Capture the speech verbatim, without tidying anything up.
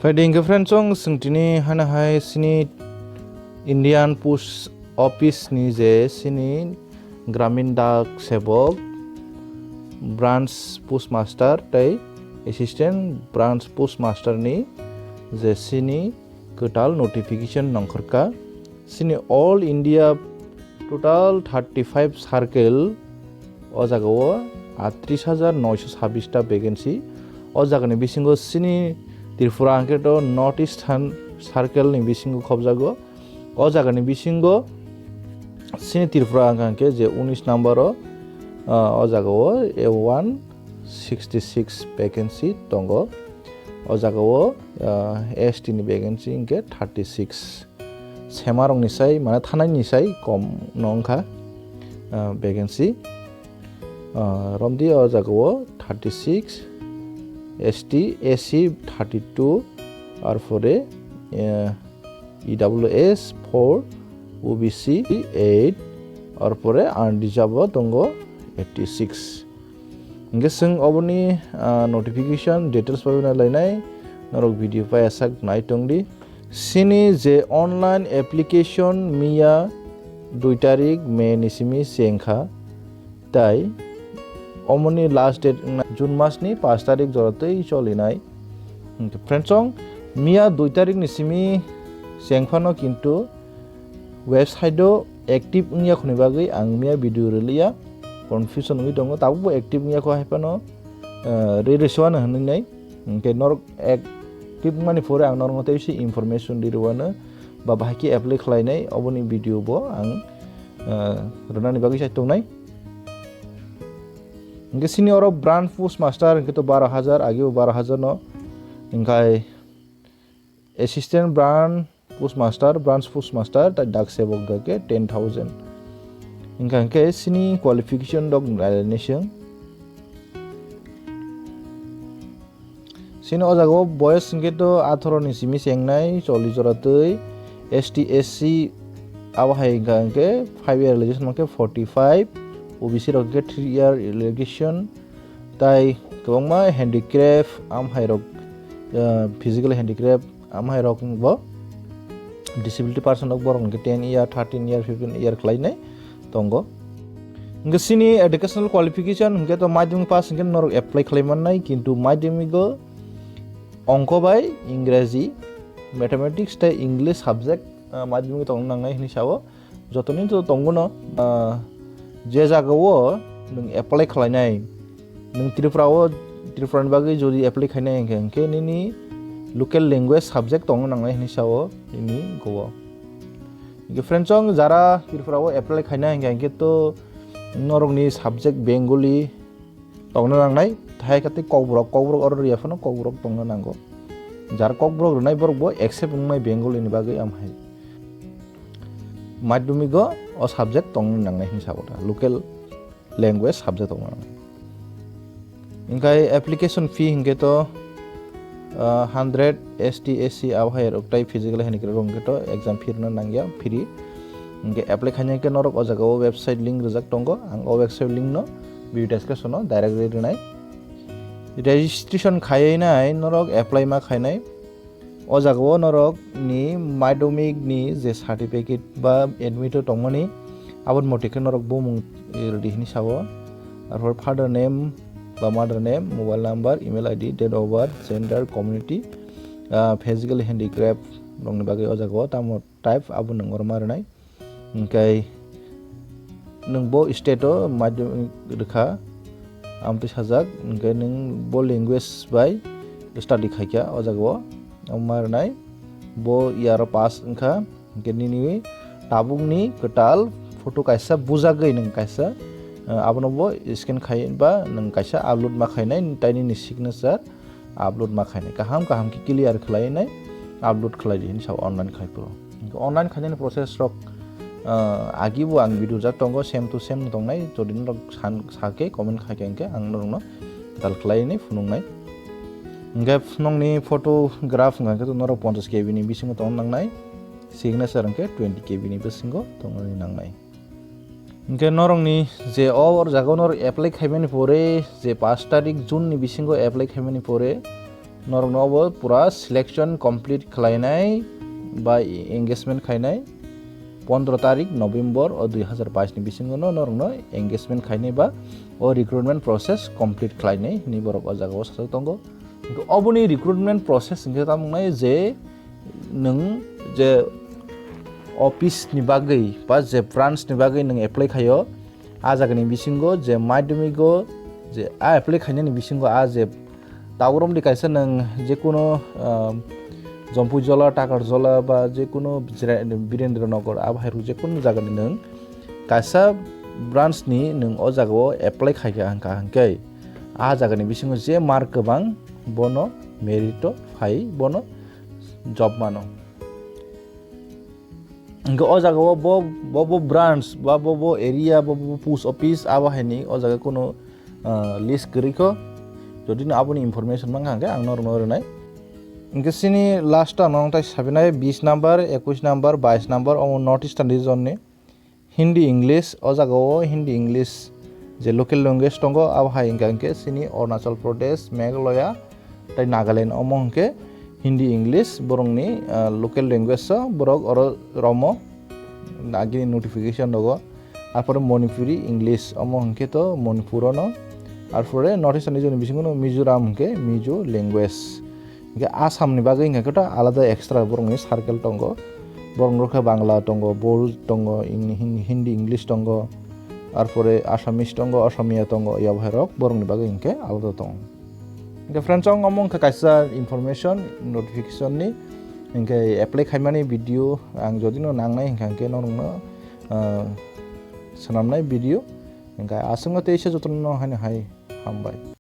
Bai ding friends, chwng tini hana hai sini Indian Post Office ni je sini Gramin Dak Sevak Branch Postmaster tei Assistant Branch Postmaster ni je sini kwtal notification nongkhorka. Sini All India total thirty five circle, o jaga o atris hajar noisho sabbish ta vacancy. O jaga ni bisingo sini Tripura hwnkhe to North Eastern circle ni bisingo khobjago. O jaga ni bisingo sini Tripura hwnkha hwnkhe je unis number o, ah, o jaga o a one sixty six vacancy tongo. O jaga o, ah, S T ni vacancy hwnkhe thirty six. Semarokni sai, mane thanaini sai kom no wngkha, ah, vacancy. Ah, romdi o jaga o thirty six, S T, A C thirty two, arpore, eh, E W S four, O B C eight, arpore unreserved o tongo eighty six. Hingke chwng oboni, ah, notification details bai nai lainai, norok video pai asak nai tongdi. Sini je online application miya dui tarik May ni simi chengkha, tai omoni last date wngna June mas ni pash tarik jora twi cholinai. Hingke friends chwng miya dui tarik ni simi chengphano, kintu website o active wngya khoni bagwi ang miya video rwliya, confusion wngwi tongo, tabukbo active wngya kho haiphano, eh, rwrwswano hwnwi nai. Hingke norok active wngmani phore ang norokno tei bisi information rirwano ba bahai khe apply khlainai, oboni video bo ang, eh, rwnani bagwi sai tongnai. Hingke sini oro branch postmaster hingke to baro hajar, ageo baro hajar no, hingkai assistant branch postmaster, branch postmaster, tai dak sebok hingka khe ten thousand. Hingka hingke sini qualification rok nai nai seng. Sini o jaga o boyes hingke to atharo ni simi chengnai, chollish jora twi, S T, S C, abo hai hingka hingke five year relaxation hingke forty five, O B C rok hingke three year relaxation, tai kwbangma handicraft, am hai rok, ah, physical handicraft, am hai rok bo disability person rok borok hingke ten year, thirteen year, fifteen year khlainai tongo. Hingke sini educational qualification hingke to madhyamik pass hingke norok apply khlai mannai, kintu madhyamik o ongko bai Ingreji, mathematics tei English subject, ah, madhyamik tongna nangnai hinwi sao. Jotoni to tongo no, ah, je jaga o nwng apply khlainai, nwng Tripura o, Tripura ni bagwi jodi apply khainai hingke, hingke nini local language subject tongna nangnai hinwi sao nini goa. Hingke friends chwng jara Tripura o apply khainai hingke, hingke to norokni subject Bengali, tongna nangnai, hai khe tei kokborok, kokborok oro rwya phano kokborok tongna nango. Jar kokborok rwnai borok bo accept wngnai Bengali ni bagwi, am hai madhyamik o o subject tongna nangnai hinwi sabo ta, local language subject tongna nangnai. Hingkai application fee hingke to, ah, hundred, S T, S C, abo hai rok tai physical handicraft rok hingke to exam fee rwna nangya, free. Hingke apply khaina khe norok o jaga o website link rijak tongo, ang o website link no video description o direct rwi rwnai. Registration khaiwi nai norok apply ma khainai. O jaga o norok ni madhyamik ni je certificate ba admit o tongmani, aboni mote khe norok bumung rwdi hinwi sao. Arpor father name ba mother name, mobile number, email I D, date of birth, gender, community, ah, physical handicraft rokni bagwi o jaga o tamo type abo nwng oro ma rwnai. Hingkai nwng bo state o madhyamik rwkha, amtwi sajak, hingkai nwng bo language bai study khaikha o jaga o, omo ma rwnai. Bo year o pass wngkha, hingke nini tabukni kwtal photo kaisa bujagwi nwng kaisa, eh, abono bo scan khai ba nwng kaisa upload ma khainai, tai nini signature upload ma khainai. Kaham kaham khe clear khlainai upload khlai di hinwi sao online khai phuru. Hingke online khainani process rok, eh, agi bo ang video jak tongo, same to same tongnai, jodi norok san, sake comment khai khe hingke ang norokno dal khlainai phunuknai. Hingke nokni photograph hingka khe norok ponchash K B ni bisingo tongna nangnai. Signature hingke twenty K B ni bisingo tongna nangnai. Hingke norokni je o jaga o norok apply khaimani pore, je pash tarik June ni bisingo apply khaimani pore, Norokno obo pura selection complete khlainai ba engagement khainai pondro tarik November o dui hazar bais ni bisingo no norokno engagement khainai ba o recruitment process complete khlainai hinwi borok o jaga o sajak tongo. Hwnkhe oboni recruitment process hwnkhe tamo wngnai je nwng je office ni bagwi ba je branch ni bagwi nwng apply khaio, a jagani bisingo je madhyamik o je a apply khainani bisingo a je taboromni kaisa nwng jekunu, ah, Jampuijola, Takarjola ba jekunu Jira-, Birendra Nagar abo hai rok jekunu jagani nwng kaisa branch ni nwng o jaga o apply khaikha hwnkha hwnkhe a jagani bisingo je mark kwbang bono merit o phai bono job mano. Hwnkhe o jaga o bo, bo, bo branch ba bo, bo area, bo, bo post office abo haini o jaga kunu, ah, list kwrwi kho. Jodi no aboni information mankha hwnkhe ang norokno rwnai. Hwnkhe chini last o ang norok tai sabinai bis number, ekwis number, bais number omo North Eastern region ni Hindi English, o jaga o Hindi English je local language tongo, abo hai hwnkha hwnkhe chini Arunachal Pradesh, Meghalaya, tei Nagaland omo hwnkhe Hindi English borokni, ah, local language o borok oro romo agini notification rogo. Arpore Manipuri English omo hwnkhe to Manipur ono. Arpore North Eastern region ni bisingo no Mizoram hwnkhe Mizo language. Hwnkhe Assam ni bagwi hwnkhe to alada extra borokni circle tongo. Borok rok khe Bangla tongo, Bor tongo, Ing-, Hin-, Hindi, English tongo, arpore Assamese tongo, Asamiya tongo, ya bahai rok borokni bagwi hwnkhe alada tongo. Hwnkhe friends, ang omo wngkha kaisa information notification ni, hwnkhe apply khaimani video ang jodi no nangnai hwnkha hwnkhe norokno, ah, swnamnai video, hwnkhe aswkno teisa jotono haino hai hambai.